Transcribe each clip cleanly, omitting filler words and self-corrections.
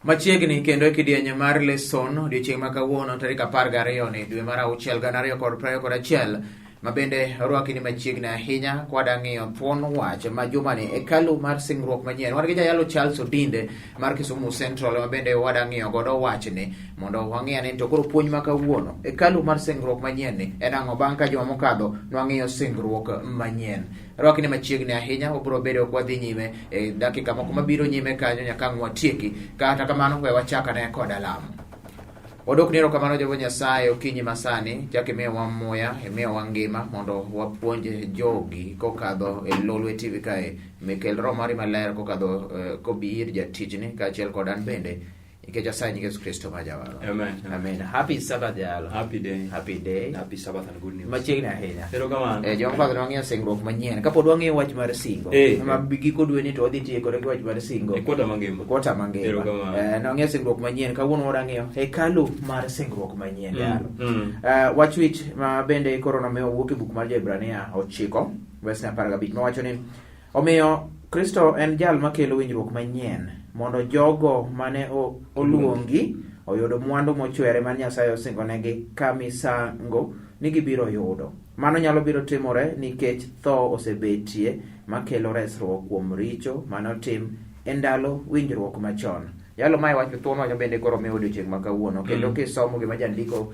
Machiegni kendo e kidienje mar leson odiechieng' ma kawuono tarik 12 ni dwe mar auchiel 2021 ma bende orwaki ni machiegni ahinya kwada ng'iyo thuon wach ma jumani hekalu mar singruok manyien. Wan gi jayalo Charles Odinde mar Kisumu Central ma bende wada ng'iyo godo wachni mondo wang'i ane to koro puonj ma kawuono hekalu mar singruok manyien ni en ang'o bang' ka juma mokadho nwang'iyo singruok manyien. Rwakni ni machiegni ahinya, wabiro bedo kwa dhi nyime e dakika moko mabiro nyime kanyo nyaka ang' watieki. Kata kamano, we wachak ane kod alamo. Wadwokni erokamano Jehova Nyasaye okinyi masani, chak imiyowa muya, imiyowa ngima mondo wapuonj jogi kokadho e Lolwe TV kae. Mikel Roho mari maler kokadho eh, kobi ir jatichni kaachiel kod an bende Nikech asayi nying Yesu Kristo ma jawaro. Amen. Amen. Happy Sabbath jalo. Happy day. Happy day. Happy Sabbath and good news. Machiegni ahinya. Erokamano. Eh, joma fadhili wang'iyo singruok manyien. Kapod wang'iyo wach mar singo. Eh. Ma giko dwe ni to wadhi tiekore gi wach mar singo. E kwota mangima. Kwota mangima. Erokamano. Eh, nwang'iyo singruok manyien. Kawuono wadang'iyo hekalu mar singruok manyien jalo. Eh, wach wich ma bende koro nomiyo wuok e buk mar Jo-Hibrania 9 verse 15 mawacho ni Omiyo, Kristo en jal makelo winjruok manyien mondo jogo mane oluongi oyud mwandu mochwere ma Nyasaye osingonegi ka misango ni gibiro yudo. Mano nyalo biro timore nikech tho osebetie makelo resruok kuom richo mane otim e ndalo winjruok machon. Jalo mae wach thuon wacho bende koro miyo odiochieng' ma kawuono kendo kisomo gima jandiko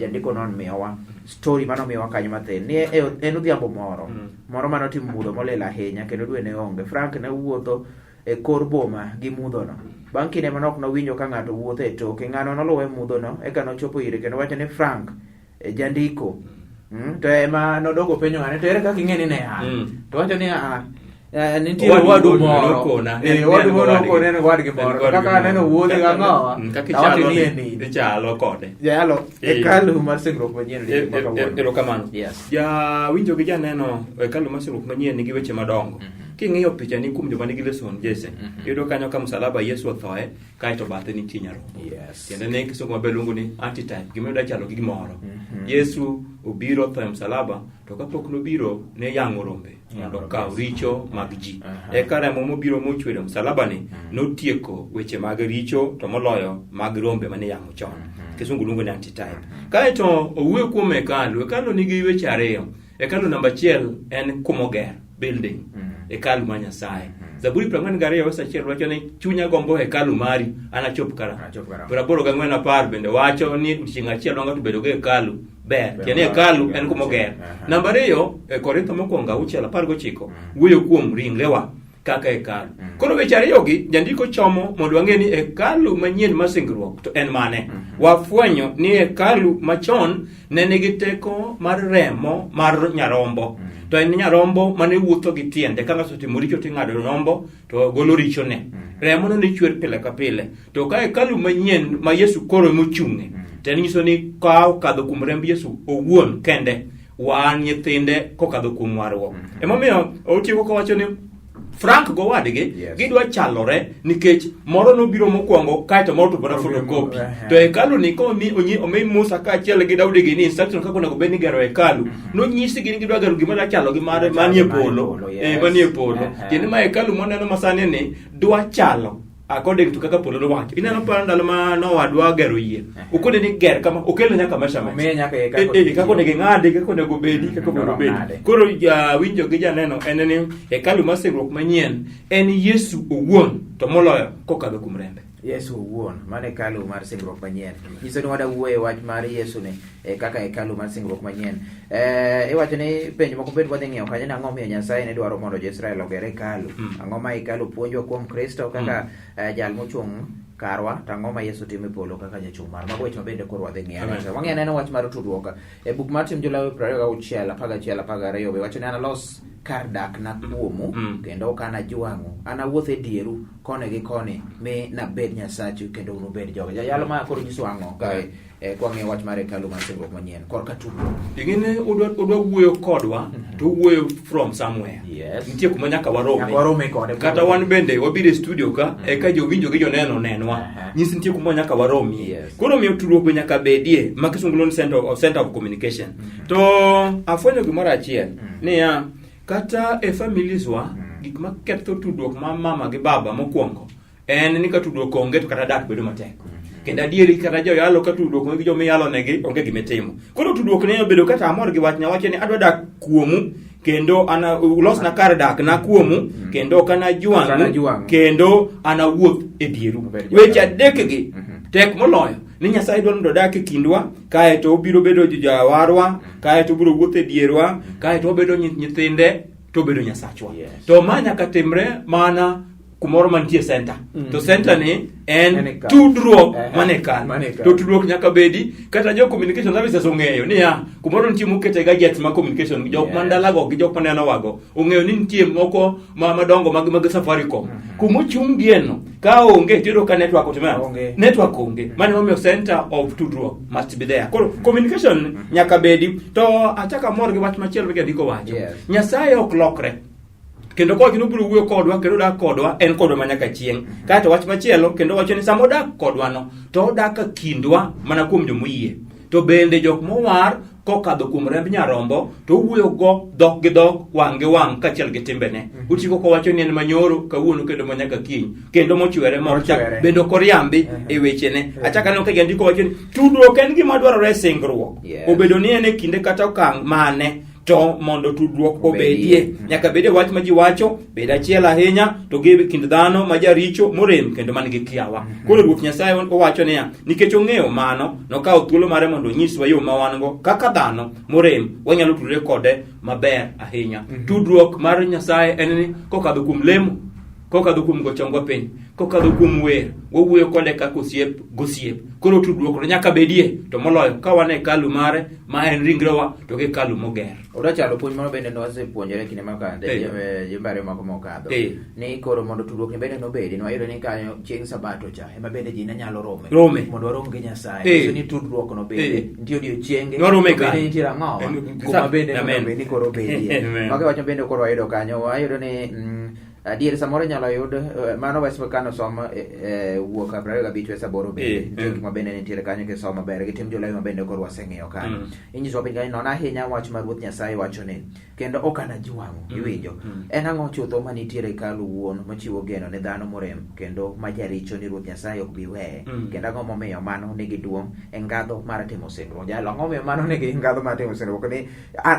jandiko non miyowa story mano miyowa kanyo mathin ni en odhiambo moro moro mane otimo mudho molil ahinya kendo dwe ne onge. Frank ne wuotho e kor boma gi mudhono. Bang' kinde manok nowinjo ka ng'ato wuotho e toke. Ng'ano noluwe mudhono eka nochopo ire kendo wacho ni Frank jandiko. To ema nodogo penjo ng'ane to ere kaka ing'e ni ne an? To wacho ni a nitie owadu moro. Owadu moro nokone en owadgi moro. Kaka aneno wuodhe gang'owa. Kaka Awacho ichalo ni en ni in. ichalo kode. Jayalo hekalu mar singruok manyien odiechieng' ma kawuono. Erokamano. Yes. Jawinjo gi janeno hekalu mar singruok manyien nigi weche madongo. King'iyo picha ni kuom joma nigi leson Jesse, iyudo kanyo ka msalaba Yesu othoe kaeto bathe nitie nyarombo. Tiende ni kisungu maber luongo ni antitype, gima ida chalo gi gimoro. Yesu obiro tho e msalaba to kapok nobiro ne yang'o rombe mondo okaw richo mag ji. Eka remo mobiro mochwer e msalaba ni notieko weche mag richo to moloyo mag rombe mane yang'o chon. Kisungu luongo ni antitype. Kaeto owuoyo kuom hekalu. Hekalu nigi weche ariyo. Hekalu namba achiel en kumoger, building. Hekalu mar Nyasaye. Zaburi 42 verse 1 wacho ni chunya gombo hekalu mari, anachop kara. Anachop kara. 84 10 bende wacho ni odiechieng' achiel wang'ato bedo gi hekalu ber. Tiende ni hekalu en kumoger. Namba ariyo, e Korintho mokwongo 6 19 wuoyo kuom ringrewa kaka hekalu. Koro weche ariyogi jandiko chomo mondo wang'e ni hekalu manyien mar singruok to en mane. Wafwenyo ni hekalu machon ne nigi teko mar remo mar nyarombo. To en nyarombo mane wuotho gi tiende ka ng'ato otimo richo to ing'ado rombo to golo richone. Remono ne chwer pile ka pile. To ka hekalu manyien ma Yesu koro emochung'e to en nyiso ni ka okadho kuom remb Yesu owuon kende wan nyithinde kokadho kuom warruok. Emomiyo otieko kowacho ni Frank gowadgi gidwa chalore nikech moro nobiro mokwongo kaeto moro to mana photocopy. To hekalu ni komi omi Musa kaachiel gi Daudi gi ni instruction kaka onego bed ni igero hekalu. Nonyisgi ni gidwa gero gima dwa chalo gi mare manie polo. Manie polo. Tiende ma hekalu moneno masani ni dwa chalo according to kaka polo nowacho. Ineno paro ndalo ma Noah dwa gero yie. Okone ni ger kama okelo nyaka measurement. Omiye nyaka e kaka Kaka onego ing'adi, kaka onego obedi, kaka onego obedi. Ng'ade. Koro jawinjo gi janeno en ni hekalu mar singruok manyien en Yesu owuon to moloyo kokadho kuom rembe. Yesu owuon, mano hekalu mar singruok manyien. Nyiso ni wada wuoyo e wach mar Yesu ni kaka hekalu mar singruok manyien. Iwacho ni penjo moko bed wadhi ng'iyo kanyo ni ang'o miyo Nyasaye ne dwaro mondo Jo-Israel oger hekalu. Ang'o ma hekalu puonjwa kuom Kristo kaka jal mochung' karwa to ang'o ma Yesu timo e polo kaka jachung' marwa. Mago weche ma bende koro wadhi ng'iyo. Amen. Wang'iyo anena wach mar tudruok. E buk mar Tim Jolawi 26, 11, 12 be wacho ni analos kar dakna kuomu kendo ok anajwang'u. Anawuoth e dieru koni gi koni mi nabed Nyasachu kendo unubed joga. Jayalo ma koro nyiso ang'o kae kwang'iyo wach mar hekalu mar singruok manyien korka tudruok? Ing'e odwa wuoyo kodwa to owuoyo from somewhere. Nitie kuma nyaka warome. Nyaka warome kode. Kata wan bende wabiro e studio ka eka jowinjo gi joneno nenwa. Nyis nitie kuma nyaka waromie. Koro miyo tudruok be nyaka bedie ma kisungu luongo ni center of communication. To afwenyo gimoro achiel niya kata e families wa gik maketho tudruok ma mama gi baba mokwongo en ni ka tudruok onge to kata dak bedo matek. Kendo adieri kata joyalo ka tudruok onge gi joma iyalo negi onge gima itimo. Koro tudruok ne obedo kata amor gi wachna wacho ni adwa dak kuomu kendo ana ulosna kar dak na kuomu kendo ok anajwang'u anajwang'u. kendo anawuoth e dieru. Obed jadak. Weche adekgi tek moloyo ni Nyasaye dwaro mondo odak e kindwa kaeto obiro bedo jawarwa kaeto obiro wuotho e dierwa kaeto obedo nyithinde to obedo Nyasachwa. Yes. To ma nyaka timre mana kumoro mantie center. To center ni En en hekalu. tudruok Ehe, mane hekalu. mane hekalu. To tudruok nyaka bedi kata jo communication services ong'eyo niya kumoro nitie mokete gadgets ma communication jok man Yes. dalago gi jok manenowago ong'eyo ni nitie moko ma madongo mag mag Safaricom. Kumochungieno ka onge tiyudo ka network otime nade? Onge. Network onge. Mano emomiyo center of tudruok must be there. Koro communication nyaka bedi. To achako amor gi wach machielo ma jandiko wacho. Yes. Nyasaye ok lokre. Kendo kowacho ni obiro wuoyo kodwa kendo odak kodwa en kodwa ma nyaka chieng'. Kaeto wach machielo kendo wacho ni sama odak kodwa no to odak e kindwa mana kuom jomoyie. To bende jok mowar kokadho kuom remb nyarombo to owuoyo go dhok gi dhok, wang' gi wang' kaachiel gi timbene. Otiko kowacho ni en manyoro kawuono kendo ma nyaka kiny kendo mochwere mok chak Mochwere. bende ok oriambi e wechene. Achako aneno ka jandiko wacho ni tudruok en gima dwarore e singruok. Yes. Obedo ni en e kinde kata okang' mane to mondo tudruok Obedie. obedie. Nyaka bed e wach ma ji wacho, bed achiel ahinya to gi kind dhano ma jaricho morem kendo man gi kiawa. Koro Ruoth Nyasaye owacho niya, nikech ong'eyo mano, nokawo thuolo mare mondo onyiswa yo ma wan-go kaka dhano morem wanyalo tudore kode maber ahinya. Tudruok mar Nyasaye en ni kokadho kuom lemo, kokadho kuom go chongwa piny, kokadho kuom wer, wawuoyo kode kaka osiep gosiep. Koro tudruok no nyaka bedie, to moloyo ka wan e hekalu mare ma en ringrewa to gi hekalu moger. Odachalo puonj moro bende nwasepuonjore kinde mokadho Eh. jumbe ariyo moko mokadho Eh. ni koro mondo tudruok ni bende nobedi nwayudo ni kanyo chieng' sabato cha ema bende ji ne nyalo rome Rome. mondo warom gi Nyasaye Eh. Nyiso ni tudruok no bende Eh. nitie odiochienge Nwarome to bende kanyo. nitie ang'owa En- kuma bende Amen. mondo bed ni koro obedie Amen. Mago e wach ma bende koro wayudo kanyo wayudo ni adier samoro inyalo yud mano wes kano som wuok 25 wes 8 bende nitie gik ma bende nitiere kanyo kisomo maber gi tim jolawi ma bende koro waseng'iyo kanyo inyisowa piny kanyo non ahinya wach ma Ruoth Nyasaye wacho ni kendo ok anajwang'u iwinjo en ang'o chutho ma nitiere hekalu wuon machiwo geno ne dhano morem kendo ma jaricho ni Ruoth Nyasaye ok bi weye kendo ang'o momiyo mano nigi duong' e ngadho mar timo singruok jalo ang'o momiyo mano nigi ngadho mar timo singruok ni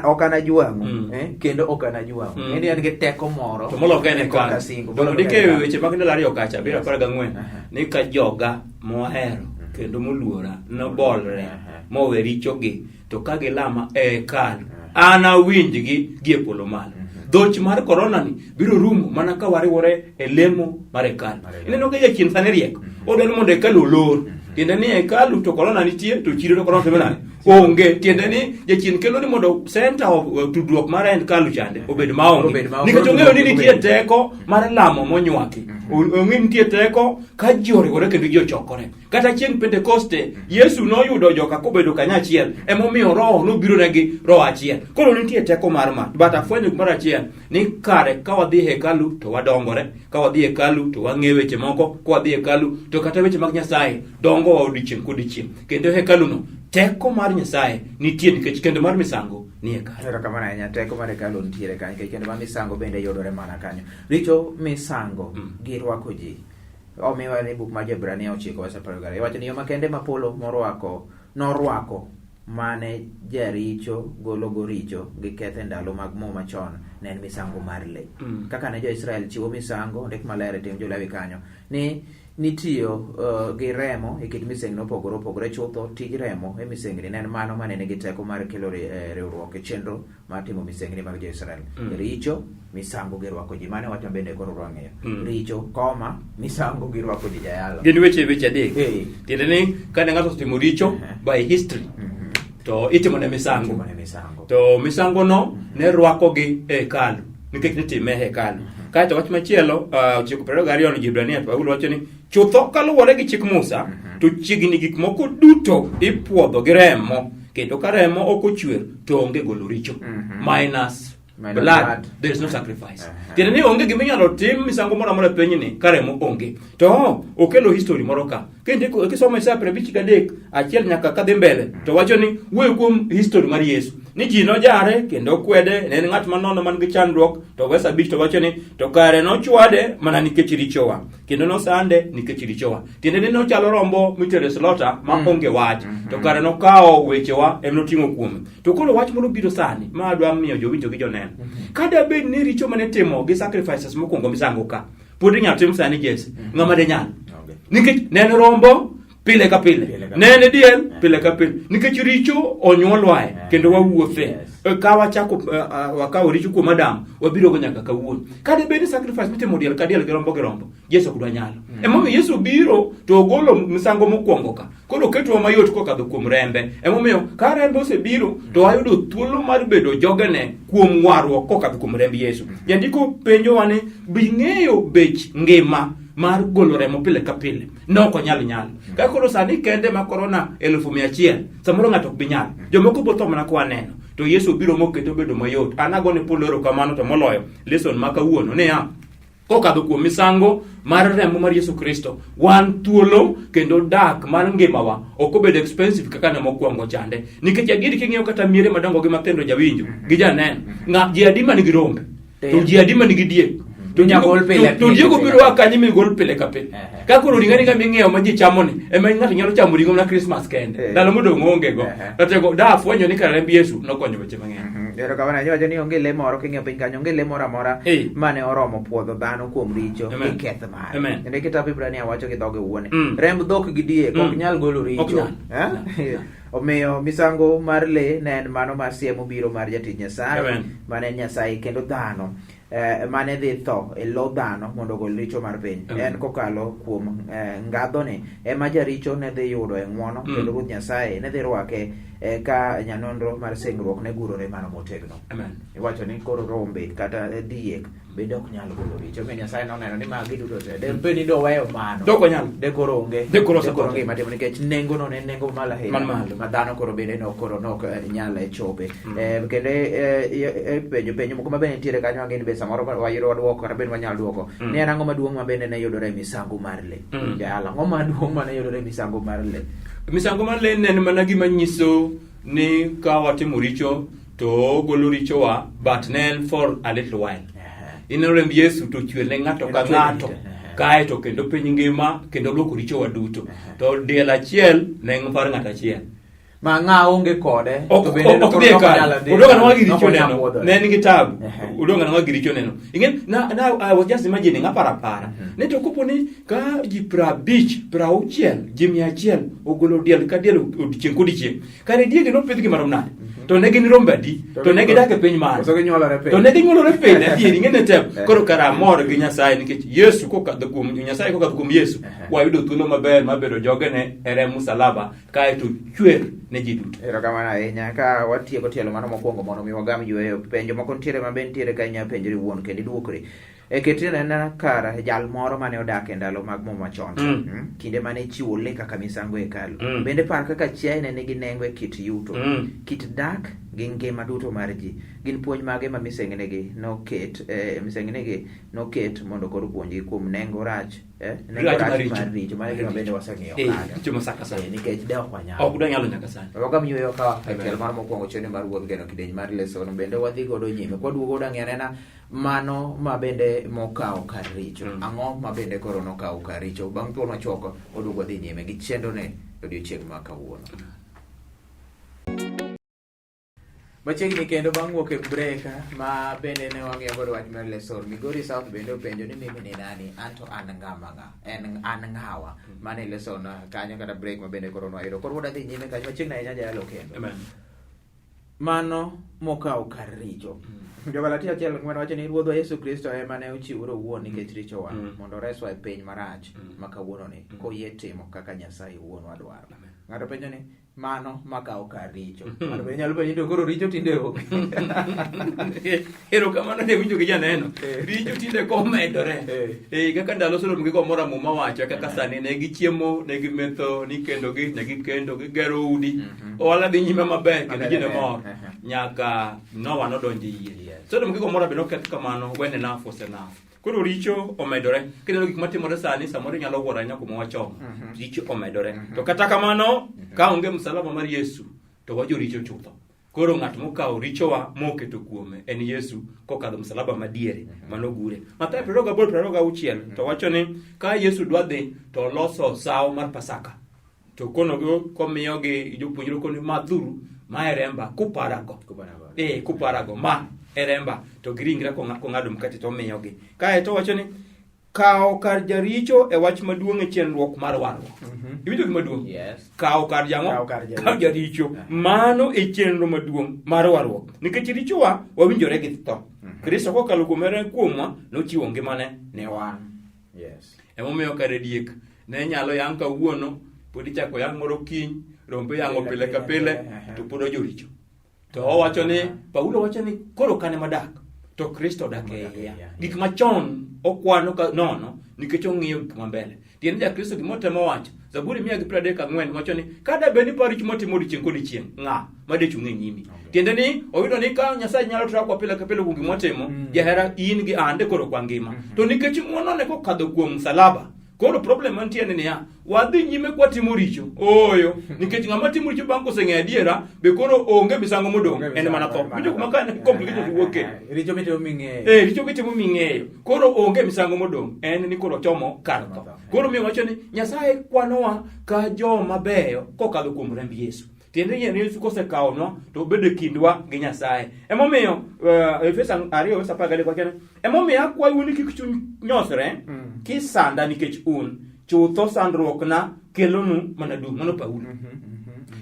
ok anajwang'u kendo ok anajwang'u en en gi teko moro To moloyo ka en e korka hekalu. singo Donge moloyo ka ndike en e hekalu. weche mag ndalo ariyo kacha, abiriyo apar gang'wen, Aha. ni ka joga mohero kendo moluora nobolre mowe richogi to ka gilama e hekalu anawinjgi gie polo malo. Dhoch mar korona ni biro rumo mana ka wariwore e lemo mar hekalu. Mar hekalu. Ineno ka jachien sani riek, odwaro ni mondo hekalu olor. Tiende ni hekalu to korona nitie to chiro to korona timo nade? Onge. Tiende ni jachien kelo ni mondo center of tudruok mar hekalu chande obed maonge. Obed maonge. Nikech ong'eyo ni nitie teko mar lamo monywaki. Ong'eyo ni nitie teko ka ji oriwore kendo ji ochokore. Kata chieng' Pentekoste, Yesu noyudo joka kobedo kanyachiel, emomiyo Roho nobiro negi Roho achiel. Koro nitie teko mar ma. But afwenyo gimoro achiel, ni kare ka wadhi e hekalu to wadongore, ka wadhi e hekalu to wang'eyo weche moko, ka wadhi e hekalu to kata weche mag Nyasaye dongowa odiechieng' kodiechieng'. Kendo hekaluno, teko mar Nyasaye nitie nikech kendo mar misango nie hekalu. Erokamano ahinya, teko mar hekalu nitiere kanyo, nikech kendo mar misango bende yudore mana kanyo. Richo misango gi rwako ji. Omiwa ni buk mar Joibrania 9 wes 12. Iwacho ni yo makende ma polo morwako norwako mane jaricho gologo richo gi ketho e ndalo mag Muma chon ne en misango mar le. Kaka ne jo-Israel chiwo misango, ondik maler e tim Jo-Lawi kanyo ni nitiyo gi remo e kit misengni mopogore opogore chutho tij remo e misengni ne en mano mane nigi teko mar kelo riwruok e chenro mar timo misengni mag jo-Israel. Richo, misango gi rwako ji. Mano e wach ma bende koro udwa ng'eyo. Richo, koma, misango gi rwako ji jayalo. Gin weche weche adek. Eh. Tiende ni kane ng'ato otimo richo by history to itimo ne misango. Itimo ne misango. To misango no ne rwakogi e hekalu nikech nitime e hekalu. Kaeto wach machielo 9:22 ni Jibrania Paulo wacho ni chutho kaluwore gi chik Musa to chiegni gik moko duto ipuodho gi remo kendo ka remo ok ochwer to onge golo richo. Minus Minus blood, blood. there is no sacrifice. Tiende ni onge gima inyalo tim misango moro amora e pinyni ka remo onge. To okelo history moro ka. Kindiko kisomo Isaya 53 achiel nyaka kadhi mbele to wacho ni wuoyo kuom history mar Yesu. Ni ji nojare kendo kwede, ne en ng'at manono man gi chandruok, to wes 5 to wacho ni to kare nochwade mana nikech richowa, kendo nosande nikech richowa. Tiende ni nochalo rombo mitero e slaughter ma onge wach, to kare nokawo wechewa ema noting'o kuome. To koro wach moro biro sani ma adwa miyo jowinjo gi joneno. Ka dabed ni richo mane timo gi sacrifices mokwongo misango ka, pod inyalo tim sani Jesse, ng'ama de nyal? Nikech ne en rombo pile ka pile, ne en diel pile ka pile, nikech richo onyuolwae kendo wawuothe. Ka wachako wakawo richo kuom Adam, wabiro go nyaka kawuono. Ka debed ni sacrifice mitimo diel ka diel gi rombo gi rombo, Yesu ok dwa nyalo. Emomiyo Yesu biro to ogolo misango mokwongo ka. Koro oketwa mayot kokadho kuom rembe. Emomiyo ka rembe osebiro to wayudo thuolo mar bedo jogene kuom warruok kokadho kuom remb Yesu. Jandiko penjowa ni be ing'eyo bech ngima mar golo remo pile ka pile? Ne ok onyal nyalo. Ka koro sani kende ma korona 100,000, samoro ng'ato ok bi nyalo. Jomoko bo tho mana kwa neno. To Yesu obiro moketo obedo mayot. An agone polo erokamano to moloyo lesson ma kawuono niya, kokadho kuom misango mar remo mar Yesu Kristo, wan thuolo kendo dak mar ngimawa ok obedo expensive kaka ne mokwongo chande. Nikech adier king'iyo kata miere madongo gi mathindo jawinjo gi janeno, ng'a ji adi man gi rombe to ji adi man gi diek to diego biro a kanye migol pile ka pile. Ka koro ring'o aring'a ming'iewo ma ji chamo ni ema ng'ato nyalo chamo ring'o mana Christmas kende, ndalo modong' onge go. Ratego da afwenyo ni kare remb Yesu nokonyo weche mang'eny. Erokamano ahinya. Iwacho ni onge le moro king'iyo piny kanyo, onge le moro amora mane oromo puodho dhano kuom richo gi keth mare. Kendo kitabu Ibrania wacho gi dhoge owuon, remb dhok gi diek ok nyal golo richo. Omiyo misango mar le ne en mano mar siemo biro mar jatich Nyasaye, mane en Nyasaye kendo dhano, mane dhi tho e lo dhano mondo ogol richo mar piny. En kokalo kuom ngadhoni ema jaricho ne dhi yudo e ng'wono, kendo Ruoth Nyasaye ne dhi rwake ka nyanonro mar singruok ne gurore mano motegno. Iwacho ni koro rombe kata diek bende ok nyal golo richo. Omiyo Nyasaye noneno ni magi duto te de bed ni doweyo mano, De ok onyal. de koro onge, De koro de koro osetho. onge gima timo, nikech nengono ne nengo malo ahinya Man malo. ma dhano koro bende no koro nok nyal chope. Kendo penjo penjo moko ma bende nitiere kanyo ang'e ni be samoro wayudo wadwoko kata bende wanyalo dwoko. Ni en ang'o maduong' ma bende ne yudore e misango mar le? Jayalo, ang'o maduong' ma ne yudore e misango mar le? Misango mar le ne en mana gima nyiso ni ka watimo richo to ogolo richowa, but ne en for a little while. Ineno remb Yesu to chwer ne ng'ato ka ng'ato, kae to kendo piny ngima kendo luoko richowa duto. To diel achiel ne en par ng'ato achiel. Ma ng'a onge kode, to bende ok dhi e kare. Odong' anang'a gi richo neno. Ne en gi tabu. Odong' anang'a gi richo neno. Ing'e, na, na, I was just imagining, aparo apara. Ne to kopo ni ka ji 50, 60, ji 100 ogolo diel ka diel odiechieng' kodiechieng'. Kare diegi nopidhgi marom nade? To ne gin rombe adi? To ne gidak e piny mane? Koso ginyuolore pile? To ne ginyuolore pile, adieri, ing'e ne tem. Koro kara amor gi Nyasaye nikech Yesu kokadho kuom Nyasaye kokadho kuom Yesu, wayudo thuolo maber mar bedo jogene e remb musalaba kaeto chwer ne ji duto. Erokamano ahinya. Ka watieko tielo mano mokwongo mondo mi wagam yueyo, penjo moko nitiere ma be nitiere ka inyalo penjori iwuon kendo iduokri. E ketri anena kar jal moro mane odak e ndalo mag Muma machon. Kinde mane ichiwo le kaka misango e hekalu. Bende par kaka chiaye ne nigi nengo e kit yuto, kit dak gi ngima duto mar ji. Gin puonj mage ma misengnigi noket, misengnigi noket mondo koro opuonjgi kuom nengo rach, nengo Rach rach mar richo. mar richo. Mano e gima bende waseng'iyo Eh, kanyo. richo masaka sani. Nikech de ok wanyal. Ok dwanyalo nyaka sani. Wagam yueyo ka e Amen. tielo mar mokwongo choni mar wuodh geno kidieny mar leson bende wadhi godo nyime. Kwaduogo wadang'i anena mano ma bende mokawo kar richo. Ang'o ma bende koro nokawo kar richo? Bang' thuolo machuok waduogo wadhi nyime gi chenrone odiochieng' ma kawuono. Machiegni kendo bang' wuok e break ma bende ne wang'iyo godo wach mar lesson, Migori South bende openjo ni mimi ni nani, anto an ng'ama ng'a, en an ng'awa. Mano e lesson kanyo kata break ma bende koro nwayudo. Koro wadhi nyime kanyo machiegni ahinya jayalo kendo. Amen. Mano mokawo kar richo. Jo-Galatia 1:4 wacho ni Ruodhwa Yesu Kristo ema ne ochiwore owuon nikech richowa mondo oreswa e piny marach ma kawuononi koyie timo kaka Nyasaye wuonwa dwaro. Ng'ato penjo ni mano makawo kar richo. Ng'ato bende nyalo penjo ni to koro richo tinde onge. Erokamano ne winjo gi janeno. Richo tinde komedore. Kaka ndalo Sodom gi Gomora Muma wacho, kaka sani ne gichiemo, ne gimetho, ni kendo gi, ne gikendo, gigero udi. Ohala dhi nyime maber kendo ji ne mor. Nyaka Noah nodonjo e yie. Sodom gi Gomora be noketh kamano when enough was enough. Koro richo omedore. Kineno gik matimore sani, samoro inyalo wuoro ahinya kuma wachomo. Richo omedore. To kata kamano, ka onge msalaba mar Yesu, to wajoricho chutho. Koro ng'at mokawo richowa moketo kuome en Yesu kokadho msalaba madiere manogure. Mathayo 28:26 to wacho ni ka Yesu dwa dhi to oloso sawo mar Pasaka. To konogi komiyogi jopuonjre koni madhuru ma e remba kuparago. Kuparago. Eh, kuparago ma e remba to gi ringra kong'ado mkate to omiyogi. Kae to owacho ni kawo kar jaricho e wach maduong' e chenruok mar warruok. Iwinjo gima duong'? Yes. Kawo kar jang'o? Kawo kar jaricho. Kawo jaricho. Mano e chenro maduong' mar warruok. Nikech richowa wawinjore gi tho. Kristo kokalo kuom herane kuomwa nochiwo ngimane ne wan. Yes. Emomiyo kare diek ne nyalo yang' kawuono, pod ichako yang' moro kiny, rombe yang'o pile ka pile, to pod ojoricho. To owacho ni, Paulo wacho ni koro kane madak, to Kristo odak e iya. Gik machon okwano ka nono nikech ong'iyo gik mambele. Tiende ja Kristo gima otemo wacho, Zaburi 134 wacho ni ka da bed ni paro richo motimo odiechieng' kodiechieng', ng'a ma dechung' e nyimi? Tiende ni oyudo ni ka Nyasaye nyalo trakwa pile ka pile kuom gima watimo, jahera in gi an de koro kwa ngima. To nikech ng'wonone kokadho kuom msalaba, koro problem mantie ni niya, wadhi nyime kwatimo richo. Ooyo, nikech ng'ama timo richo bang' koseng'eyo adiera, be koro onge misango modong', en mana tho. Winjo kuma ka complication wuoke. Richo mitimo ming'eyo. Eh, richo mitimo ming'eyo. Koro onge misango modong', en ni koro chomo kar tho. Koro miyo wacho ni Nyasaye kwanowa ka joma beyo kokadho kuom remb Yesu. Tiende ni Yesu kosekawonwa to obedo e kindwa gi Nyasaye. Emomiyo Efeso 2 verse 13 wacho ni emomiyo akwayou ni kik chuny nyosre kisanda nikech un. Chutho sandruokna kelonu mana duong'. Mano Paulo.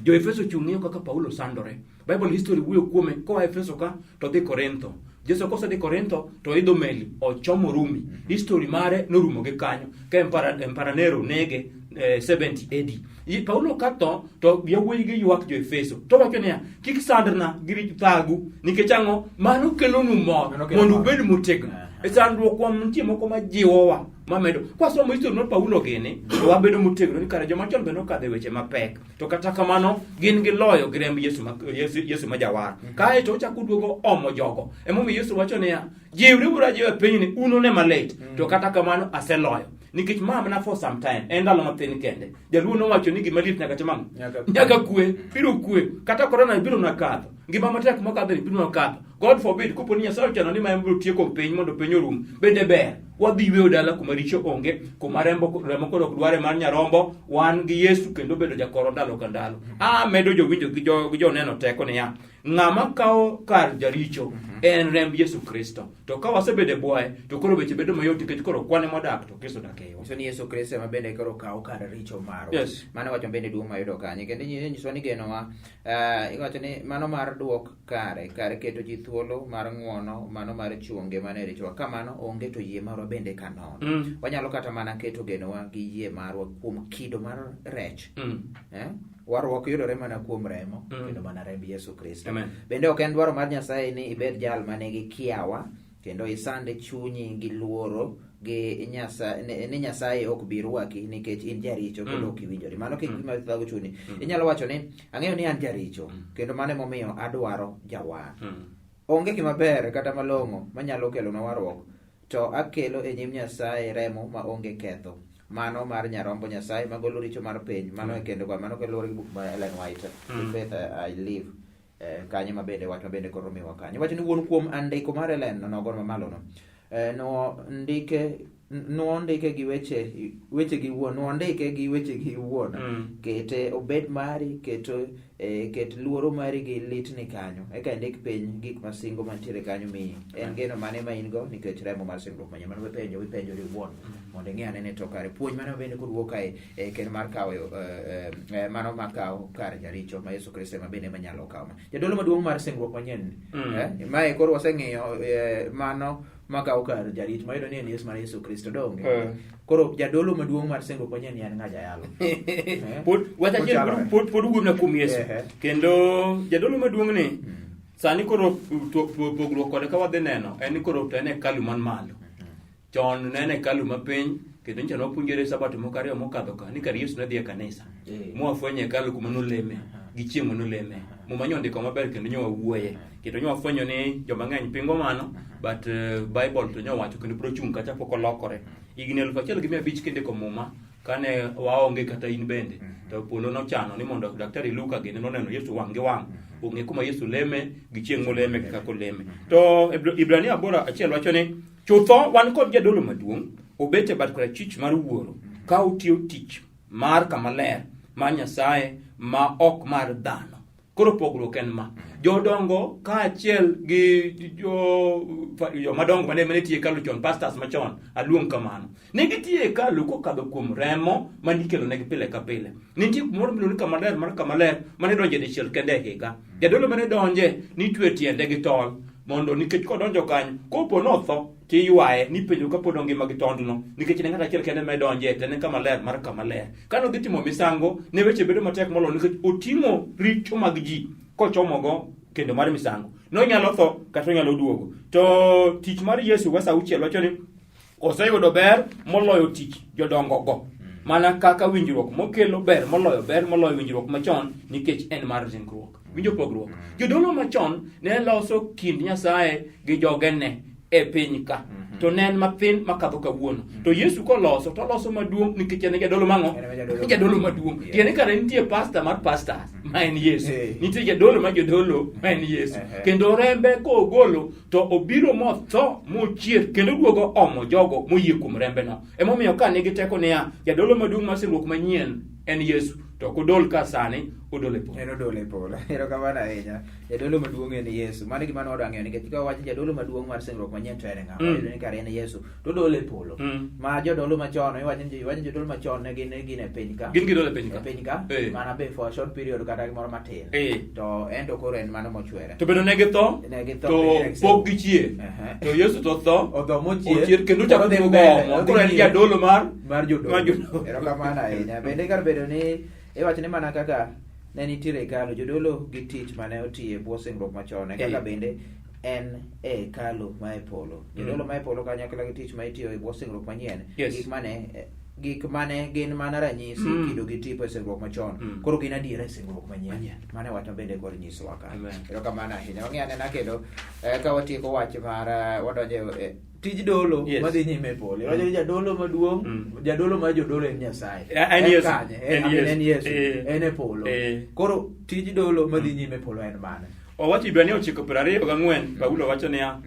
Jo Efeso chung' ng'iyo kaka Paulo sandore. Bible history wuoyo kuome koa Efeso ka to dhi Korintho. Jesu kosedhi Korintho to oidho meli ochomo Rumi. History mare norumo gi kanyo ka Emperor Nero nege 70 AD. Paulo ka tho to yawuoyi gi ywak jo Efeso. To wacho niya, kik sandna gi rich thagu nikech ang'o? Mano kelonu mor Mano kelo mondo mor. ubed motegno. E sandruok wa nitie moko ma jiwowa mamedo. Kwasomo history mar Paulo gini to wabedo motegno ni kare joma chon be nokadho e weche mapek. To kata kamano gin gi loyo gi remb Yesu ma, Yesu ma jawar. Kae to ochako duogo omo jogo. Emomiyo Yesu wacho niya, jiwreuru ajiwa e pinyni un une malit. To kata kamano aseloyo. Nikech ma mana for some time, en ndalo mathin kende. Jaluo nowacho ni gima lit nyaka tim ang'o? Nyaka kwe. Nyaka kwe, biro kwe. Kata korona biro na kadho. Ngima matek mokadho ni biro na kadho. God forbid kopo ni Nyasaye ochano ni ma ema biro tieko piny mondo piny orum. Bende ber. Wadhi yweyo dala kuma richo onge, kuma remo koro ok dware mar nyarombo, wan gi Yesu kendo bedo jakoro ndalo ka ndalo. A medo jowinjo gi joneno teko niya, ng'ama kawo kar jaricho en remb Yesu Kristo. To ka wasebedo e bwoye, to koro weche bedo mayot nikech koro kwane modak to Kristo odak e iwa. Nyiso ni Yesu Kristo ema bende koro kawo kar richo marwa. Yes. Mano wacho bende duong' mayudo kanyo. Kendo inyisowa ni genowa, iwacho ni mano mar duok kare, kar keto ji thuolo mar ng'uono, mano mar chiwo ngimane e richowa. Ka mano onge to yie marwa bende ka nono. Wanyalo kata mana keto genowa gi yie marwa kuom kido mar rech. Warruok yudore mana kuom remo, kendo mana remb Yesu Kristo. Amen. Bende ok en dwaro mar Nyasaye ni ibed jal manigi kiawa kendo isande chunyi gi luoro gi ni Nyasaye ok bi rwaki nikech in jaricho kendo ok iwinjori. Mano kik gima thago chunyi. Inyalo wacho ni ang'eyo ni an jaricho kendo mano emomiyo adwaro jawar. Onge gima ber kata malong'o manyalo kelona warruok, to akelo e nyim Nyasaye remo ma onge ketho. Mano mar nyarombo Nyasaye magolo richo mar piny. Mano e kendo kwa mano kaluwore gi buk mar Ellen White, The Faith I Live. Kanyo ma bende wach ma bende koro miwa kanyo. Wacho ni wuon kuom andiko mar Ellen nogo mamalo no. No ndike nondike gi weche weche gi wuon nondike gi weche gi wuon. Kete obed mari, keto ket luoro mari gi litni kanyo. Eka indik piny gik masingo mantiere kanyo miyi. En geno mane ma in go nikech remo mar singruok manyien. Mano wipenjo, wipenjori wuon mondo ing'e ane ni to kare puonj mane bende kod wuok kae kendo mar kawo mano ma kawo kar jaricho ma Yesu Kristo ema bende ema nyalo kawo. Jadolo maduong' mar singruok manyien. Mae koro waseng'iyo mano makawo kar jaricho mayudo ni en Yesu mar Yesu Kristo donge. Koro jadolo maduong' mar singruok manyien en ng'a jayalo? Pod wach achiel Ochalore. pod wuoyo kuom Yesu. Kendo jadolo maduong' ni sani koro pogruok kode ka wadhi neno en ni koro to en e hekalu man malo. Chon ne en e hekalu mapiny kendo nyicha nwapuonjore sabato moko ariyo mokadho ka ni kar Yesu ne dhi e kanisa. Mwafwenyo hekalu kuma noleme gi chieng' manoleme. Muma nyo ondiko maber kendo nyo wawuoye. Kendo nyo wafwenyo ni joma ng'eny pingo mano but Bible to nyo wacho kendo biro chung' kacha pok olokore. Higni 1500 kindiko Muma Kane waonge kata in bende, to polo nochano ni mondo Daktari Luka gini noneno Yesu wang' gi wang', ong'e kuma Yesu leme gi chieng' moleme gi kaka oleme. To Ibrania 8:1 wacho ni chutho wan kod jadolo maduong' obet e bat korachwich mar Wuoro ka otiyo tich mar kama ler mar Nyasaye ma ok mar dhano. Koro pogruok en ma. Jodongo kaachiel gi jomadongo mane mane tiyo e hekalu chon, pastors machon, aluong kamano. Ne gitiyo e hekalu kokadho kuom remo mane ikelo negi pile ka pile. Nitie kumoro miluongo ni kama ler mar kama ler mane donje dichiel kende e higa. Jadolo mane donje nitwe tiende gi tol mondo nikech kodonjo kanyo kopo notho tiywaye nipenjo kapod ongima gi tondno nikech ne ng'at achiel kende ma donje to en kama ler mar kama ler. Kane odhi timo misango ne weche bedo matek moloyo nikech oting'o richo mag ji kochomogo kendo mar misango. Nonyalo tho kata onyalo duogo. To tich mar Yesu wes auchiel wacho ni oseyudo ber moloyo tich jodongogo. Mana kaka winjruok mokelo ber moloyo ber moloyo winjruok machon nikech en mar ringruok. Winjo pogruok. Jodolo machon ne loso kind Nyasaye gi jogene e piny ka. To ne en mathin makadho kawuono. To Yesu koloso to oloso maduong' nikech en e jadolo mang'o? En e jadolo Jadolo maduong'. Yeah. Tiende kare nitie pasta mar pastors ma en Yesu. Eh. Nitie jadolo mar jodolo ma en Yesu. Eh. Kendo rembe kogolo to obiro motho mochier kendo duogo omo jogo moyie kuom rembeno. Emomiyo ka nigi teko niya, jadolo maduong' mar singruok manyien en Yesu. To ok odol ka sani, odol e polo. En odol e polo. Erokamano ahinya. Jadolo maduong' en Yesu. Mano e gima ne wadwa ng'eyo nikech ka wawach ni jadolo maduong' mar singruok manyien to en ng'a? Wayudo ni kare en Yesu. To odolo e polo. Ma jodolo machon, iwacho ni iwacho ni jodolo machon ne gin gin e piny ka. Gin gidolo e piny ka. E piny ka. Eh. Mana be for a short period kata gimoro matin. Eh. To en to koro en mano mochwere. To bende ne githo, Ne githo, to ne giserumo. pok gichier. Ehe. To Yesu to tho, Otho mochier. ochier kendo Koro ochako odhi duogo mbele, omo. odhi Koro en nyime. jadolo mar mar jodolo. Mar jodolo. Erokamano ahinya. Bende kar bedo ni iwacho ni mana kaka ne nitiere hekalu, jodolo gi tich mane otiyo e bwo singruok machon, e kaka Eh. bende en e hekalu ma e polo. Jodolo ma e polo kanyakla gi tich ma itiyo e bwo singruok manyien, Yes. gik mane gik mane gin mana ranyisi kido gi tipo e singruok machon koro gin adiera e singruok manyien. Manyien. Mano e wach ma bende koro nyisowa ka. Amen. Erokamano ahinya. Wang'i anena kendo ka watieko wach mar wadonjo e tij dolo Yes. madhi nyime e polo. Iwacho ni jadolo maduong', jadolo mar jodolo en Nyasaye. En En Yesu. kanye? En En, I mean, Yesu. en Yesu. Eh. En e polo. Eh. Koro tij dolo madhi nyime e polo en mane? Owacho Ibrania 9:24, Paulo wacho niya,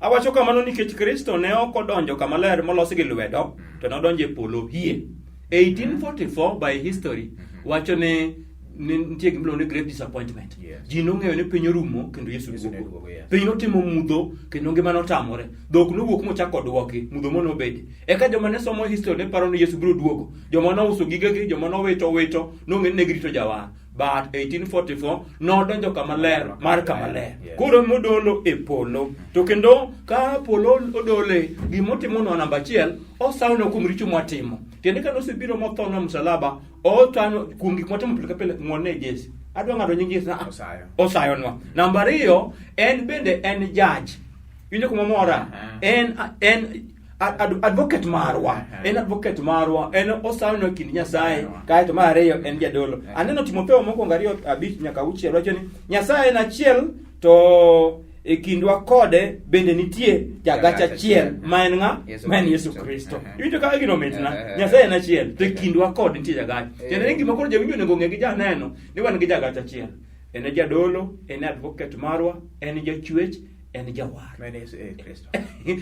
Awacho kamano nikech Kristo ne ok odonjo kama ler molos gi lwedo, to nodonjo e polo hie. 1844 by history wacho ni ni nitie gima iluongo ni great disappointment. Yes. Ji nong'eyo ni piny orumo kendo Yesu Yesu ne duogo. duogo, yes. Piny notimo mudho kendo ngima notamore. Dhok nowuok mochako odwoki, mudho mono obede. Eka joma ne somo history ne paro ni Yesu biro duogo. Joma nouso gigegi, joma nowito wito, nong'e ni ne girito jawar. But 1844 nodonjo kama ler mar kama ler. Yes. Koro modolo e polo. To kendo ka polo odole, gimotimonwa namba achiel, osawonwa kuom richo mwatimo. Tiende ka nosebiro mothonwa msalaba, otano kuom gik mwatimo pile ka pile, ng'wonne Yesu. Adwa ng'ado nying Yesu. Ah, Osayo. Osayonwa. Namba ariyo, en bende en judge. Winjo kuma mora? Aha. En en advocate marwa. Aha. En advocate marwa. En osayonwa e kind Nyasaye. Marwa. Kaeto mar ariyo en jadolo. Aha. Aneno Timotheo mokwongo 2 5 nyaka 6 wacho ni Nyasaye en achiel to e kindwa kode bende nitie jagach achiel ma en ng'a? Yesu Ma en Yesu Kristo. Kristo. Aha. Iwinjo kaka gino mitna? Aha. Nyasaye en achiel to e Aha. kindwa kode nitie jagach. Tiende ni gima koro jawinjo onego ong'e gi janeno ni wan gi jagach achiel. En e jadolo, en e advocate marwa, en jachwech, en jawar. Ma en Yesu eh, Kristo.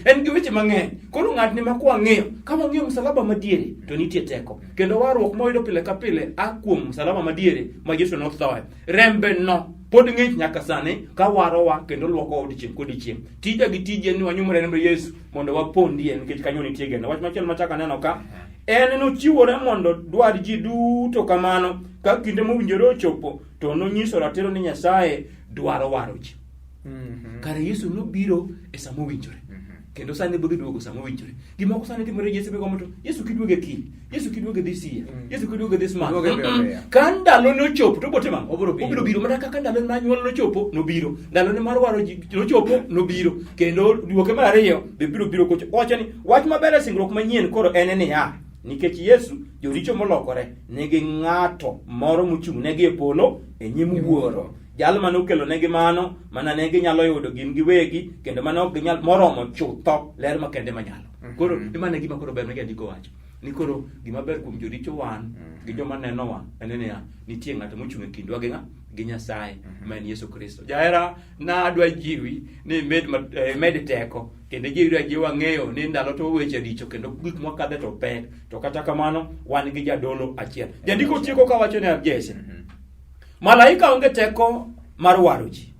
En gi weche mang'eny. Koro ng'atni ma kwang'iyo, ka wang'iyo msalaba madiere, to nitie teko. Kendo warruok mwayudo pile ka pile a kuom msalaba madiere ma Yesu nothoe. Rembe no pod ng'ich nyaka sani ka warowa kendo luokowa odiechieng' kodiechieng'. Tija gi tiji en ni wanyumre remb Yesu mondo wapondie nikech kanyo nitie geno. Wach machielo machako aneno ka en nochiwore mondo dwar ji duto kamano ka kinde mowinjore ochopo to nonyiso ratiro ni Nyasaye dwaro waro ji. Kare Yesu nobiro e sama owinjore. Kendo sani biro duogo sama owinjore. Gimoko sani timore Yesu biro to Yesu kiduoge kiny, Yesu kiduoge this year, Yesu kiduoge this month. Duoge piyo piyo. Ka ndalo nochopo to obiro timo ang'o? Obiro biro. Obiro biro mana kaka ndalo mar nyuol nochopo nobiro. Ndalone mar waro ji nochopo nobiro. Kendo duoke mar ariyo be biro biro kochopo. Owacho ni wach maber e singruok manyien koro en niya, nikech Yesu joricho molokore nigi ng'ato moro mochung' negi e polo e nyim Wuoro. Jal mane okelo negi mano, mana ne ginyalo yudo gin giwegi, kendo mane ok ginyal moromo chutho ler makende manyalo. Koro imano e gima koro ber ma jandiko wacho. Ni koro gima ber kuom joricho wan gi joma nenowa en niya, nitie ng'ato mochung' e kindwa gi ng'a? Gi Nyasaye ma en Yesu Kristo. Jahera, nadwa jiwi ni imed imed teko kendo jiwri ajiwa ng'eyo ni ndalo to weche richo kendo gik mwakadhe to pek to kata kamano wan gi jadolo achiel. Jandiko tieko kawacho ne Jesse, malaika onge teko mar waro ji.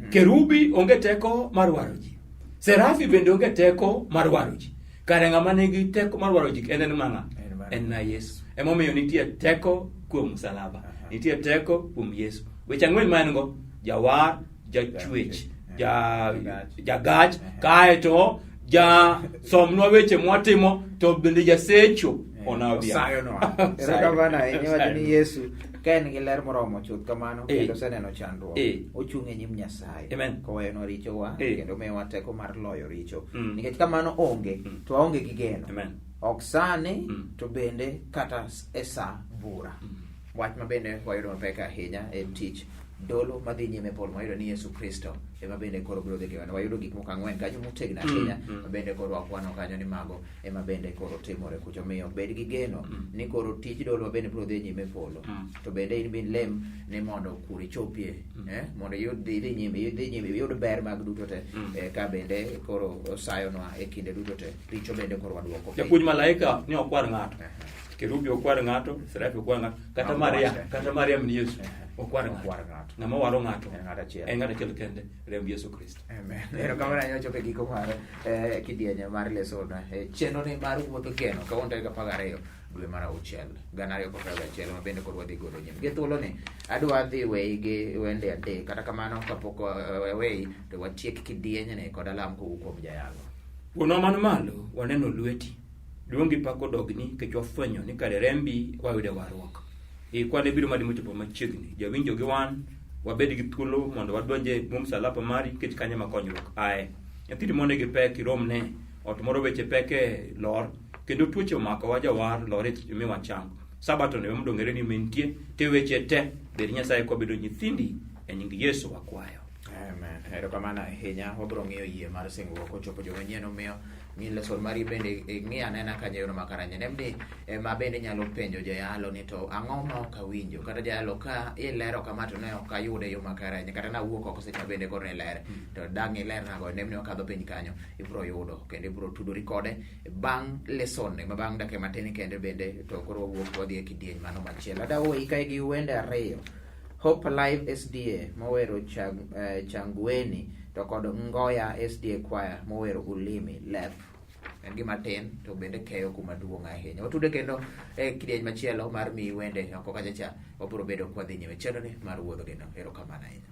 Kerubi onge teko mar waro ji. Serafi bende onge teko mar waro ji. Kare ng'ama nigi teko mar waro ji en en ng'a? En na Yesu. Emomiyo nitie teko kuom msalaba. Nitie teko kuom Yesu. Weche ang'wen ma en go, jawar, jachwech, jagach, kaeto ja somnwa weche mwatimo to bende jasecho onawia. Osayonwa. Erokamano ahinya wacho ni Yesu ka en gi ler moromo chuth kamano kendo oseneno chandruok ochung' e nyim Nyasaye koweyonwa richowa kendo miyowa teko mar loyo richo. Nikech kamano onge to waonge gi geno. Ok sani to bende kata e sa bura. Wach ma bende wayudo mapek ahinya e tich dolo madhi nyime e polo wayudo ni Yesu Kristo ema bende koro biro dhi giwane. Wayudo gik moko ang'wen kanyo motegno ahinya ma bende koro wakwano kanyo ni mago ema bende koro timore kucho. Omiyo bed gi geno ni koro tij dolo ma bende biro dhi nyime e polo. To bende in bin lem ni mondo kuro ichopie, mondo iyud idhi nyime, idhi nyime, iyud ber mag duto te, ka bende koro osayonwa e kinde duto te. Richo bende koro waduoko piny. Japuonj malaika ni okwar ng'ato. Kerubi okwar ng'ato, Serafi okwar ng'ato, kata Maria, kata Mariam ni Yesu okwar ng'ato. Ng'ama waro ng'ato en ng'ato achiel. En ng'ato achiel kende, remb Yesu Kristo. Amen. Erokamano ahinya chopo e giko mar kidienje mar leson. Chenro ni mar wuodh geno kawuono tarik 12 dwe mar auchiel gana ariyo kod piero achiel ma bende koro wadhi golo nyim. Gi thuoloni adwa dhi weyi gi wende adek kata kamano kapok weyi to watiek kidienyni kod alam kowuok kuom jayalo. Wuonwa man malo, waneno lweti. Duong' gi pak odogni nikech wafwenyo ni kare rembi wayude warruok. Ikwa ne biro madi mochopo machiegni. Jawinjo gi wan wabed gi thuolo mondo wadonj e bwo msalaba mari nikech kanyo ema konyruok aye. Nyathini moro nigi pek iromne, ot moro weche pek e lor kendo tuoche omakowa jawar lor e miwa chango. Sabato ni mondo ong'ere ni mentie te weche te bed Nyasaye kwabedo nyithindi e nying Yesu wakwayo. Amen. Erokamano ahinya. Wabiro ng'iyo yie mar singruok kochopo joma nyien omiyo ng'i lesson mari bende ing'i anena kanyo e yorno makare. Nemni ma bende nyalo penjo jayalo ni to ang'o ma ok awinjo kata jayalo ka ilero kama to ne ok ayude e yo makare ahinya kata nawuok oko seche ma bende koro ne iler to dang' ilernago nemni wakadho piny kanyo ibiro yudo kendo ibiro tudori kode bang' lesson ma bang' dakika matin kende bende to koro wawuok wadhi e kidieny mano machielo. Adaweyi kae gi wende ariyo. Hope Alive SDA mowero Changweni to kod Ngoya SDA Choir mowero Ulimi Lep. En gima tin to bende keyo kuma duong' ahinya. Watude kendo e kidieny machielo mar miyi wende oko kacha cha wabiro bedo kwa dhi nyime chenro ni mar wuodho geno. Erokamano ahinya.